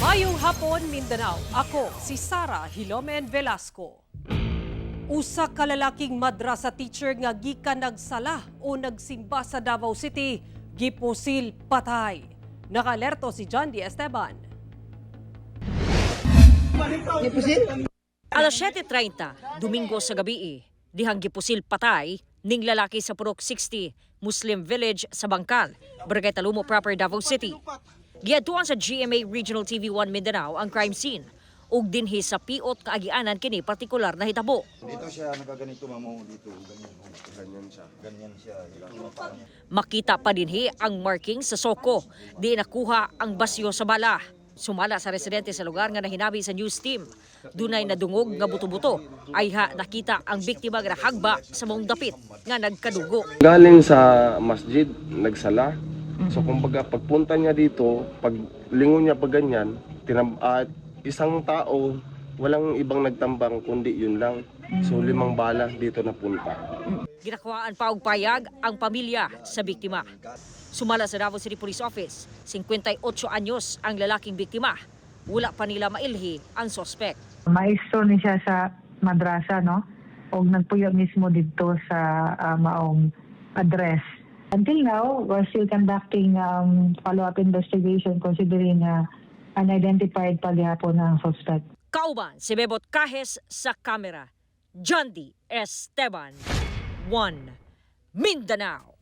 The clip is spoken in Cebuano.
Mayong hapon, Mindanao. Ako si Sara Hilomen Velasco. Usa ka lalaking madrasa teacher nga gikan nagsala o nagsimba sa Davao City, gipusil patay. Nakalerto si John D. Esteban. Alas 7:30, Domingo sa gabi, dihang gipusil patay ning lalaki sa Purok 60, Muslim Village sa Bangkal, Barangay Talumo proper, Davao City. Giadtuan sa GMA Regional TV 1 Mindanao ang crime scene ug dinhi sa piot kaagianan kini partikular na hitabo. Dito siya nagaganito, mamo, dito ganyan, oh, ganyan siya, ganyan siya. Yung paa niya. Makita pa dinhi ang marking sa soko, di nakuha ang basyo sa bala. Sumala sa residente sa lugar nga nahinabi sa news team, dunay nadungog nga buto-buto ayha nakita ang biktima nga nahagba sa maong dapit nga nagkadugo. Galing sa masjid, nagsala. So kumbaga pagpunta niya dito, pag lingon niya pag ganyan, at isang tao, walang ibang nagtambang kundi yun lang. So limang bala dito napunta. Ginakuhaan pa og payag ang pamilya sa biktima. Sumala sa Davao City Police Office, 58 anyos ang lalaking biktima. Wala pa nila mailhi ang sospek. Maestro ni siya sa madrasa, no? Og nagpuyo mismo didto sa maong address. Until now, we're still conducting follow-up investigation considering unidentified pa gihapon ang suspect. Kauban si Bebot Cajes sa kamera. John D. Esteban, 1 Mindanao.